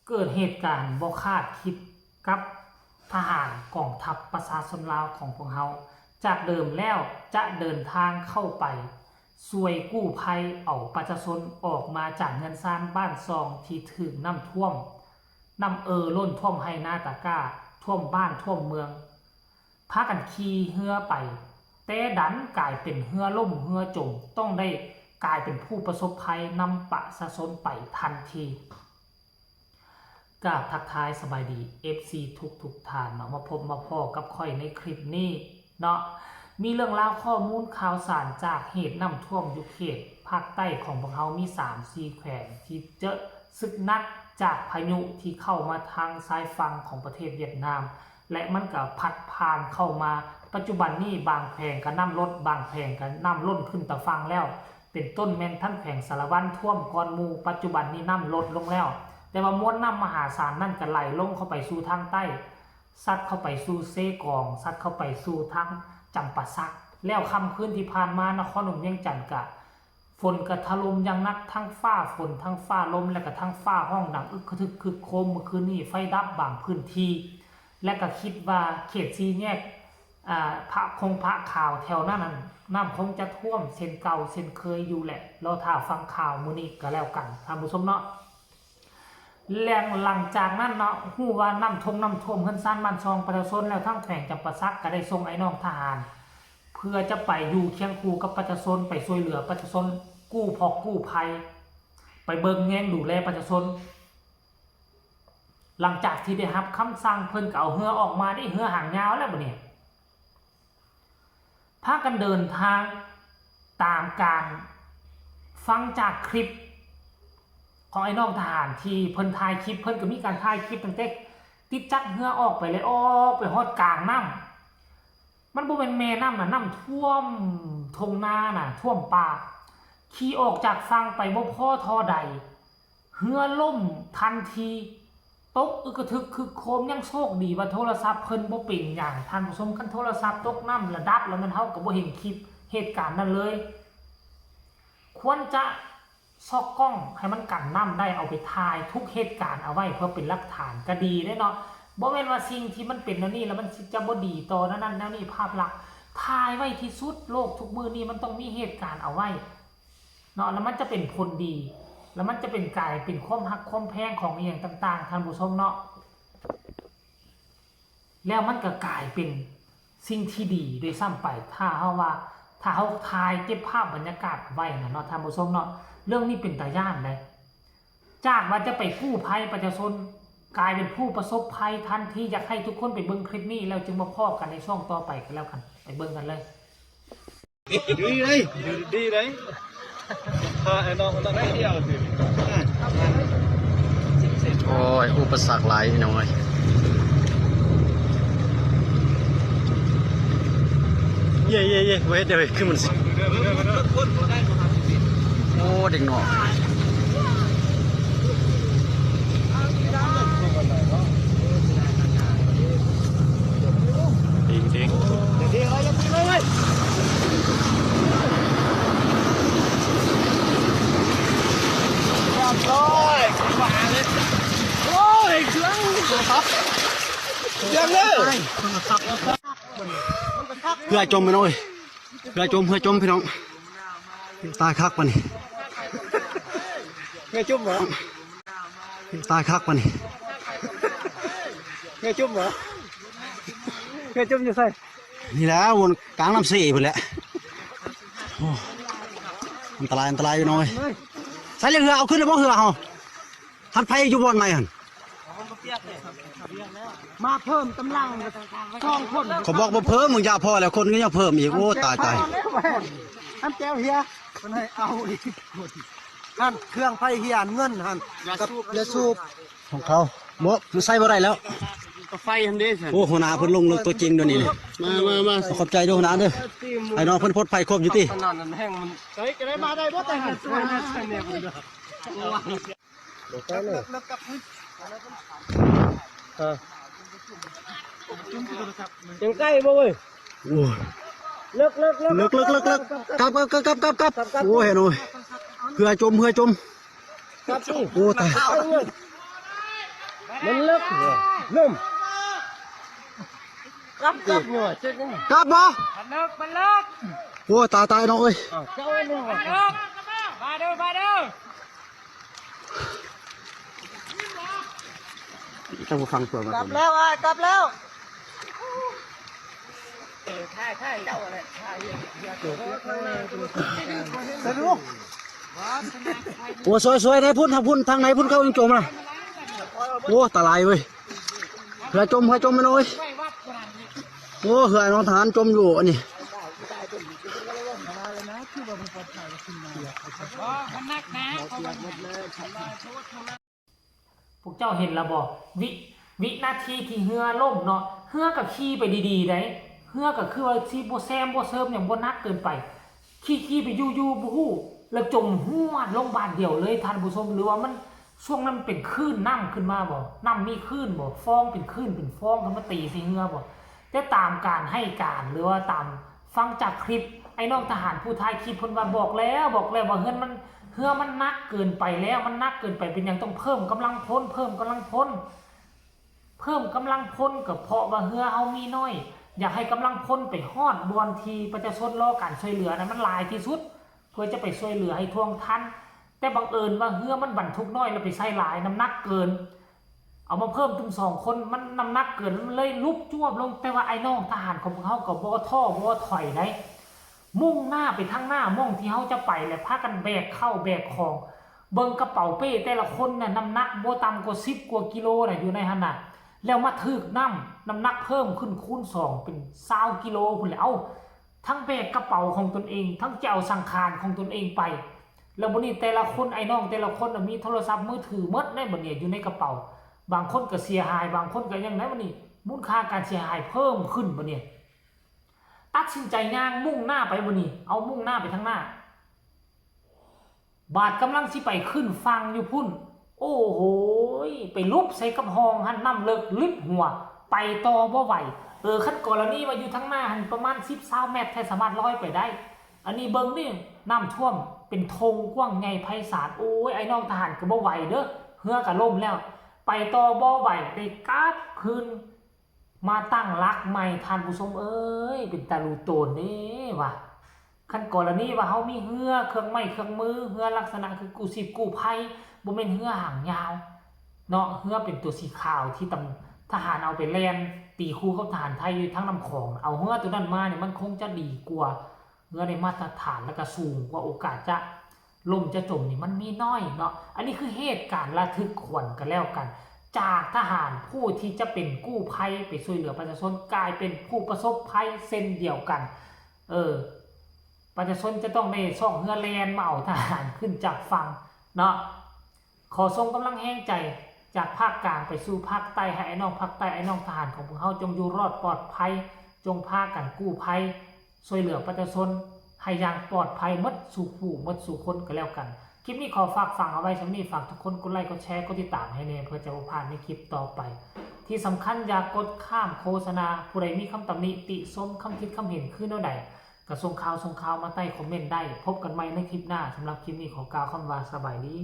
ເກີດເຫດການບໍ່ຄາດຄິດກັບທະຫານກອງທັບປະຊາຊົນລາວຂອງພວກເຮົາ. ຈາກເດີມແລ້ວຈະເດີນທາງເຂົ້າໄປຊ່ວຍກູ້ໄພເອົາປະຊາຊົນອອກມາຈາກເຮືອນຊານບ້ານຊ່ອງທີ່ຖືກນ້ຳຖ້ວມ, ນ້ຳເອ່ລົ້ນຖ້ວມໄຮ່ນາຕາກ້າ, ຖ້ວມບ້ານ, ຖ້ວມເມືອງ. ພາກັນຂີ່ເຮືອໄປ, ແຕ່ດັນກາຍເປັນເຮືອລົ້ມເຮືອຈົມ, ຕ້ອງໄດ້ກາຍເປັນຜູ້ປະສົບໄພນຳປະຊາຊົນໄປທັນທີ. ກາບທັກທາຍສະບາຍດີ ເອັຟຊີ ທຸກໆທ່ານເນາະ, ມາພົບມາພໍ້ກັບຂ້ອຍໃນຄລິບນີ້ເນາະ. ມີເລື່ອງລາວຂໍ້ມູນຂ່າວສານຈາກເຫດນ້ຳຖ້ວມຢູ່ເຂດພາກໃຕ້ຂອງພວກເຮົາ ມີສາມສີ່ແຂວງທີ່ເຈີສຶກໜັກຈາກພາຍຸທີ່ເຂົ້າມາທາງຊາຍຝັ່ງຂອງປະເທດຫວຽດນາມ ແລະ ມັນກໍພັດຜ່ານເຂົ້າມາ. ປັດຈຸບັນນີ້ບາງແຂວງກໍນ້ຳລົດ, ບາງແຂວງກໍນ້ຳລົ້ນຂຶ້ນຕາຝັ່ງແລ້ວ, ເປັນຕົ້ນແມ່ນທັງແຂວງສາລະວັນຖ້ວມກ່ອນໝູ່, ປັດຈຸບັນນີ້ນ້ຳລົດລົງແລ້ວ, ແຕ່ວ່າມວນນ້ຳມະຫາສານນັ້ນກໍໄຫຼລົງເຂົ້າໄປສູ່ທາງໃຕ້, ຊັດເຂົ້າໄປສູ່ເຊກອງ, ຊັດເຂົ້າໄປສູ່ທາງຈຳປາສັກ. ແລ້ວຄ່ຳຄືນທີ່ຜ່ານມາ ນະຄອນຫຼວງວຽງຈັນກະ ຝົນກະຖະຫຼົ່ມຢ່າງໜັກ, ທັງຟ້າຝົນ, ທັງຟ້າລົມ ແລະກະທັງຟ້າຮ້ອງດັງອຶກຄະທຶກຄຶກໂຄມ. ມື້ຄືນນີ້ໄຟດັບບາງພື້ນທີ່ ແລະກະຄິດວ່າເຂດສີ່ແຍກ ອາ ພະຄົງພະຂາວແຖວນັ້ນນັ້ນ ນ້ຳຄົງຈະຖ້ວມເຊັ່ນເກົ່າເຊັ່ນເຄີຍຢູ່ແຫຼະ. ລໍຖ້າຟັງຂ່າວມື້ນີ້ກະແລ້ວກັນທ່ານຜູ້ຊົມເນາະ. ແລ້ວຫຼັງຈາກນັ້ນເນາະ ຮູ້ວ່ານ້ຳທົ່ງນ້ຳຖ້ວມເຮືອນຊານບ້ານຊ່ອງປະຊາຊົນແລ້ວ, ທາງແຂວງຈຳປາສັກກະໄດ້ສົ່ງອ້າຍນ້ອງທະຫານ ເພື່ອຈະໄປຢູ່ຄຽງຄູ່ກັບປະຊາຊົນ, ໄປຊ່ວຍເຫຼືອປະຊາຊົນ, ກູ້ພອກກູ້ໄພ, ໄປເບິ່ງແຍງດູແລປະຊາຊົນ. ຫຼັງຈາກທີ່ໄດ້ຮັບຄຳສັ່ງ, ເພິ່ນກໍເອົາເຮືອອອກມາເດ້, ເຮືອຫາງຍາວແລ້ວບັດນີ້ ພາກັນເດີນທາງຕາມການຟັງຈາກຄລິບຂອງໄອ້ນ້ອງທະຫານທີ່ເພິ່ນຖ່າຍຄລິບ. ເພິ່ນກໍມີການຖ່າຍຄລິບຕັ້ງແຕ່ຕິດຈັກເຮືອອອກໄປເລີຍ, ອອກໄປຮອດກາງນ້ຳ. ມັນບໍ່ແມ່ນແມ່ນ້ຳນະ, ນ້ຳຖ້ວມທົ່ງນານະ, ຖ້ວມປ່າ. ຂີ່ອອກຈາກຝັ່ງໄປບໍ່ພໍທໍ່ໃດ, ເຮືອລົ້ມທັນທີ, ຕົກອຶກກະທຶກຄຶກໂຄມ. ຍັງໂຊກດີວ່າໂທລະສັບເພິ່ນບໍ່ເປັນຫຍັງທ່ານຜູ້ຊົມ. ຄັນໂທລະສັບຕົກນ້ຳລະດັບແລ້ວ ແມ່ນເຮົາກໍບໍ່ເຫັນຄລິບເຫດການນັ້ນເລີຍ. ຄວນຈະຊອກກ້ອງໃຫ້ມັນກັນນ້ຳໄດ້, ເອົາໄປຖ່າຍທຸກເຫດການເອົາໄວ້ເພື່ອເປັນຫຼັກຖານກໍດີເດ້ເນາະ. ບໍ່ແມ່ນວ່າສິ່ງທີ່ມັນເປັນແນວນີ້ແລ້ວມັນຊິຈະບໍ່ດີຕໍ່ແນວນັ້ນແນວນີ້, ພາບລັກ. ຖ່າຍໄວ້ທີ່ສຸດ, ໂລກທຸກມື້ນີ້ມັນຕ້ອງມີເຫດການເອົາໄວ້ ເນາະ, ແລ້ວມັນຈະເປັນຜົນດີ, ແລ້ວມັນຈະເປັນກາຍເປັນຄວາມຮັກຄວາມແພງຂອງອີ່ຫຍັງຕ່າງໆ ທ່ານຜູ້ຊົມເນາະ. ແລ້ວມັນກໍກາຍເປັນສິ່ງທີ່ດີດ້ວຍຊ້ຳໄປ ຖ້າເຮົາວ່າ ຖ້າເຮົາຖ່າຍເກັບພາບບັນຍາກາດໄວ້ນະເນາະ ທ່ານຜູ້ຊົມເນາະ. ເລື່ອງນີ້ເປັນຕາຢ້ານເດ້. ຈາກວ່າຈະໄປກູ້ໄພປະຊາຊົນ ກາຍເປັນຜູ້ປະສົບໄພທັນທີ. ຢາກໃຫ້ທຸກຄົນໄປເບິ່ງຄລິບນີ້ ແລ້ວຈຶ່ງມາພໍ້ກັນໃນຊ່ວງຕໍ່ໄປກັນແລ້ວກັນ. ໄປເບິ່ງກັນເລີຍ. ດີເດ້ ດີເດ້. ພາໄອ້ນ້ອງມາໄດ້ດຽວ. ໂອ້ຍ ອຸປະສັກຫຼາຍພີ່ນ້ອງເອີຍ. ເຢ້ ເຢ້ ເຢ້ ບໍ່ເຮັດເດ້ ຄືມັນຊິ ໂອ້ ເດັກນ້ອຍ. ເຕັງໆ ເຮືອຈົມພີ່ນ້ອງເອີຍ ເຮືອຈົມ ເຮືອຈົມພີ່ນ້ອງ. ຕາຍຄັກປານນີ້ ເຮືອຈົມບໍ່? ຕາຍຄັກປານນີ້ ເຮືອຈົມບໍ່? ເຮືອຈົມຢູ່ໃສ? ນີ້ແຫຼະ ວົນກາງນ້ຳເຊພຸ້ນແຫຼະ. ໂອ້ ອັນຕະລາຍ ອັນຕະລາຍພີ່ນ້ອງເອີຍ. ໃສ່ເຮືອ ເອົາຂຶ້ນແລ້ວບໍ່ເຮືອເຮົາ? ຫັນໄປຢູ່ບ່ອນໃໝ່ຫັ້ນ ມາເພີ່ມກຳລັງສອງຄົນ. ເຂົາບອກບໍ່ເພີ່ມ ມຶງຢ່າພໍແລ້ວ ຄົນກໍຍັງເພີ່ມອີກ. ໂອ້ ຕາຍ ຕາຍ. ອັນແກ້ວເຮຍ ເພິ່ນໃຫ້ເອົາອີກ. ຫັ້ນເຄື່ອງໄຟເຮຍ ເງິນຫັ້ນ ກັບຢາສູບຂອງເຂົາ. ບໍ່ ມັນໃຊ້ບໍ່ໄດ້ແລ້ວ ກໍໄຟຫັ້ນເດ້. ໂອ້ ຫົວໜ້າເພິ່ນລົງເລີກຕົວຈິງດຽວນີ້. ມາ ມາ ມາ ຂອບໃຈເດີຫົວໜ້າເດີ. ໄອ້ນ້ອງເພິ່ນປົດໄພຄວບຢູ່ຕິ? ໃສກໍໄດ້ມາໄດ້ບໍ່? ແຕ່ຫັ້ນ ເລິກໆ ຍັງໃກ້ບໍ່ເວີຍ? ໂອ້ຍ ເລິກໆ ເລິກໆ ກັບ ກັບ ກັບ ກັບ ກັບ. ໂອ້ຍ ເຫັນໂອ້ຍ ເຮືອຈົມ ເຮືອຈົມ. ໂອ້ ຕາຍ. ມັນເລິກເນາະ ເລີ່ມ ກັບ ກັບຢູ່ວ່າ ກັບບໍ່? ມັນເລິກ ມັນເລິກ ໂອ້ຍ ຕາຍ ຕາຍ ນ້ອງເອີຍ ເຈົ້າເອີຍ ມັນເລິກ ມາເດີ ມາເດີ ເຈົ້າຜູ້ຟັງຕົວມາ ກັບແລ້ວ ອ້າຍ ກັບແລ້ວ. ໂອ້ ສວຍໆ ໃນພຸ້ນ ທາງພຸ້ນ ທາງໃນພຸ້ນເຂົາຍັງຈົມນະ. ໂອ້ ຕາຫຼາຍເວີຍ ເຮືອຈົມ ເຮືອຈົມ ແມ່ນ້ອງເອີຍ. ໂອ້ ເຮືອນ້ອງທະຫານຈົມຢູ່ອັນນີ້. ພວກເຈົ້າເຫັນລະບໍ່? ວິ ວິນາທີທີ່ເຮືອລົ້ມເນາະ ເຮືອກໍຂີ່ໄປດີໆ ໃດ໋ ເຮືອກໍຄືວ່າຊິບໍ່ແຊມບໍ່ເສີມຫຍັງ ບໍ່ໜັກເກີນໄປ ຂີ່ໆ ໄປຢູ່ໆ ບໍ່ຮູ້ ແລ້ວຈົມຫວດລົງບາດດຽວເລີຍທ່ານຜູ້ຊົມ. ຫຼືວ່າມັນ ຊ່ວງນັ້ນເປັນຄື້ນນ້ຳຂຶ້ນມາບໍ່? ນ້ຳມີຄື້ນບໍ່? ຟອງເປັນຄື້ນເປັນຟອງຂຶ້ນມາຕີໃສ່ເຮືອບໍ່? ແຕ່ຕາມການໃຫ້ການ ຫຼືວ່າຕາມຟັງຈາກຄລິບ ໄອ້ນ້ອງທະຫານຜູ້ຖ່າຍຄລິບເພິ່ນວ່າ ບອກແລ້ວ ບອກແລ້ວວ່າເຮືອມັນ ເຮືອມັນໜັກເກີນໄປແລ້ວ ມັນໜັກເກີນໄປ ເປັນຫຍັງຕ້ອງເພີ່ມກຳລັງພົນ ເພີ່ມກຳລັງພົນ ເພີ່ມກຳລັງພົນ ກໍເພາະວ່າເຮືອເຮົາມີໜ້ອຍ ຢາກໃຫ້ກຳລັງພົນໄປຮອດບ່ອນທີ່ປະຊາຊົນລໍການຊ່ວຍເຫຼືອນັ້ນ ມັນຫຼາຍທີ່ສຸດ ເພື່ອຈະໄປຊ່ວຍເຫຼືອໃຫ້ທ່ວງທັນ. ແຕ່ບັງເອີນວ່າເຮືອມັນບັນທຸກໜ້ອຍ ແລ້ວໄປໃສ່ຫຼາຍ ນ້ຳໜັກເກີນ ເອົາມາເພີ່ມຕື່ມສອງຄົນ ມັນນ້ຳໜັກເກີນ ມັນເລີຍຫຼຸບຈວບລົງ. ແຕ່ວ່າໄອ້ນ້ອງທະຫານຂອງພວກເຮົາກໍບໍ່ທໍ້ບໍ່ຖອຍໃດ ມຸ່ງໜ້າໄປທາງໜ້າ ໝ່ອງທີ່ເຮົາຈະໄປ ແລະ ພາກັນແບກເຂົ້າແບກຂອງ. ເບິ່ງກະເປົາເປ້ແຕ່ລະຄົນນະ ນ້ຳໜັກບໍ່ຕ່ຳກວ່າສິບກວ່າກິໂລນະ ຢູ່ໃນຫັ້ນນະ ແລ້ວມາຖືກນ້ຳ ນ້ຳໜັກເພີ່ມຂຶ້ນຄູນສອງເປັນຊາວກິໂລພຸ້ນແຫຼະ. ເອົ້າ ທັງແບກກະເປົາຂອງຕົນເອງ ທັງຈະເອົາສັງຂານຂອງຕົນເອງໄປ ແລ້ວບັດນີ້ແຕ່ລະຄົນ ໄອ້ນ້ອງແຕ່ລະຄົນນະ ມີໂທລະສັບມືຖືໝົດໃດ ບັດນີ້ຢູ່ໃນກະເປົາ ບາງຄົນກໍເສຍຫາຍ ບາງຄົນກໍຫຍັງໃດ ບັດນີ້ມູນຄ່າການເສຍຫາຍເພີ່ມຂຶ້ນ ບັດນີ້ຕັດສິນໃຈຍ່າງມຸ່ງໜ້າໄປ ບັດນີ້ເອົາມຸ່ງໜ້າໄປທາງໜ້າ ບາດກຳລັງຊິໄປຂຶ້ນຝັ່ງຢູ່ພຸ້ນ ໂອ້ໂຫຍ ໄປຫຼຸບໃສ່ກັບຮ່ອງຫັ້ນ ນ້ຳເລິກລິບຫົວ ໄປຕໍ່ບໍ່ໄຫວ. ເອີ ຄັນກໍລະນີວ່າຢູ່ທາງໜ້າຫັ້ນປະມານສິບຊາວແມັດ ແທ້ສາມາດລອຍໄປໄດ້. ອັນນີ້ເບິ່ງນີ້ ນ້ຳຖ້ວມເປັນທົ່ງກວ້າງໃຫຍ່ໄພສານ ໂອ້ຍ ໄອ້ນ້ອງທະຫານກໍບໍ່ໄຫວເດີ້ ເຮືອກໍລົ້ມແລ້ວ ໄປຕໍ່ບໍ່ໄຫວ ໄດ້ກັບຄືນ ມາຕັ້ງຫຼັກໃໝ່ ທ່ານຜູ້ຊົມເອີຍ ເປັນຕາລູໂຕນເດ້ວ່າ. ຄັນກໍລະນີວ່າເຮົາມີເຮືອ ເຄື່ອງໄມ້ເຄື່ອງມື ເຮືອລັກສະນະຄືກູ້ຊີບກູ້ໄພ ບໍ່ແມ່ນເຮືອຫາງຍາວເນາະ ເຮືອເປັນຕົວສີຂາວທີ່ຕຳ ທະຫານເອົາໄປແລ່ນຕີຄູ່ກັບທະຫານໄທຢູ່ທາງນ້ຳຂອງ ເອົາເຮືອຕົວນັ້ນມານີ້ ມັນຄົງຈະດີກວ່າ ເຮືອໄດ້ມາດຕະຖານ ແລ້ວກະສູງກວ່າ ໂອກາດຈະລົ້ມຈະຈົມນີ້ມັນມີໜ້ອຍເນາະ. ອັນນີ້ຄືເຫດການລະທຶກຂວັນກັນແລ້ວກັນ ຈາກທະຫານຜູ້ທີ່ຈະເປັນກູ້ໄພໄປຊ່ວຍເຫຼືອປະຊາຊົນ ກາຍເປັນຜູ້ປະສົບໄພເຊັ່ນດຽວກັນ. ເອີ ປະຊາຊົນຈະຕ້ອງໄດ້ຊອກເຮືອແລ່ນມາເອົາທະຫານຂຶ້ນຈາກຝັ່ງເນາະ. ຂໍສົ່ງກຳລັງແຮງໃຈຈາກພາກກາງໄປສູ່ພາກໃຕ້ ໃຫ້ອ້າຍນ້ອງພາກໃຕ້ ອ້າຍນ້ອງທະຫານຂອງພວກເຮົາຈົ່ງຢູ່ລອດປອດໄພ, ຈົ່ງພາກັນກູ້ໄພ ຊ່ວຍເຫຼືອປະຊາຊົນໃຫ້ຢ່າງປອດໄພໝົດສູ່ຜູ້ໝົດສູ່ຄົນກໍແລ້ວກັນ. ຄລິບນີ້ຂໍຝາກຝັງເອົາໄວ້ສ່ຳນີ້, ຝາກທຸກຄົນກົດໄລກ໌ ກົດແຊ ກົດຕິດຕາມໃຫ້ແດ່ ເພື່ອຈະບໍ່ພາດໃນຄລິບຕໍ່ໄປ. ທີ່ສຳຄັນຢ່າກົດຂ້າມໂຄສະນາ, ຜູ້ໃດມີຄຳຕຳໜິຕິຊົມ, ຄຳຄິດຄຳເຫັນຄືແນວໃດ, ກໍສົ່ງຂ່າວ ສົ່ງຂ່າວມາໃຕ້ຄອມເມັນໄດ້. ພົບກັນໃໝ່ໃນຄລິບໜ້າ. ສຳລັບຄລິບນີ້ຂໍກ່າວຄຳວ່າສະບາຍດີ.